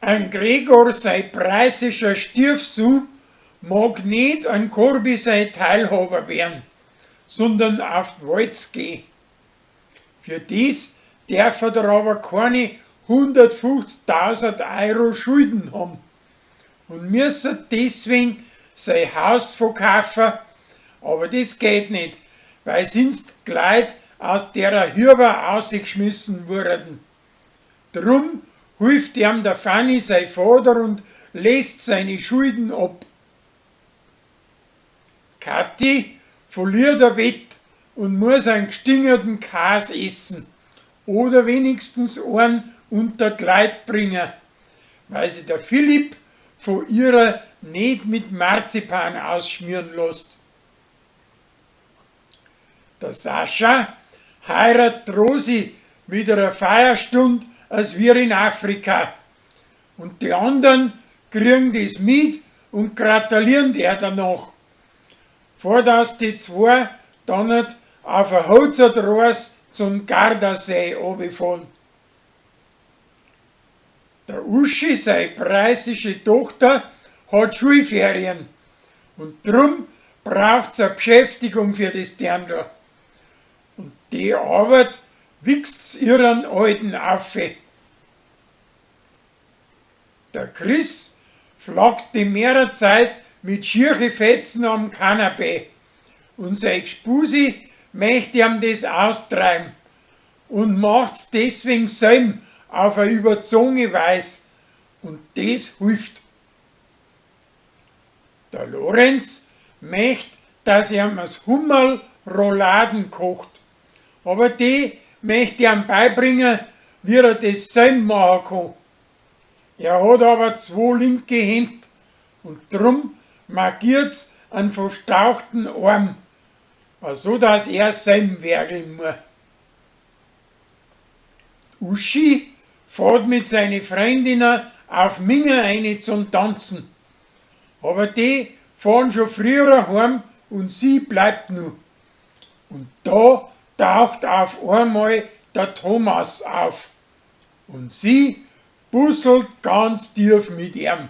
An Gregor sei preußischer Stiefsohn mag ned an Corbi sei Teilhaber wern, sondern auf d'Walz geh. Für des derf er aber keine 150.000 Euro Schulden ham und müsset deswegen sei Haus verkaufen, aber des geht ned, weil sinst d'Leit aus derer Hüaba aussigschmissen wurden. Drum hilft eam der Fanny sei Vater und lässt seine Schulden ab. Kathi verliert a Wett und muss an gstingerten Kas essen oder wenigstens an unter d'Leit bringen, weil sie der Philipp von ihrer ned mit Marzipan ausschmieren lasst. Der Sascha heirat d'Rosi mit einer Feierstund als wir in Afrika. Und die andern kriegen des mit und gratulieren der danach. Vor dass die zwei dann net auf a Hochzeitreis zum Gardasee obifahren. Der Uschi, sei preußische Tochter, hat Schulferien und drum braucht's a Beschäftigung für des Dirndl. Und die Arbeit wichst's ihren Alten aufe. Der Chris flackt die mehrer Zeit mit schierche Fetzen am Kanapee und sei Gspusi möcht ihm des austreiben und macht's deswegen selb auf a überzogene Weis und des hilft. Der Lorenz möcht, dass ihm as Hummerl Rouladen kocht, aber die möcht ihm beibringen, wie er des selb machen kann. Er hat aber zwo linke Händ und drum magiert's an verstauchten Arm, so dass er selb werkeln muss. Uschi fahrt mit seine Freundinnen auf Minga eine zum Tanzen. Aber die fahren schon früher heim und sie bleibt nu. Und da taucht auf einmal der Thomas auf. Und sie busselt ganz tief mit ihm.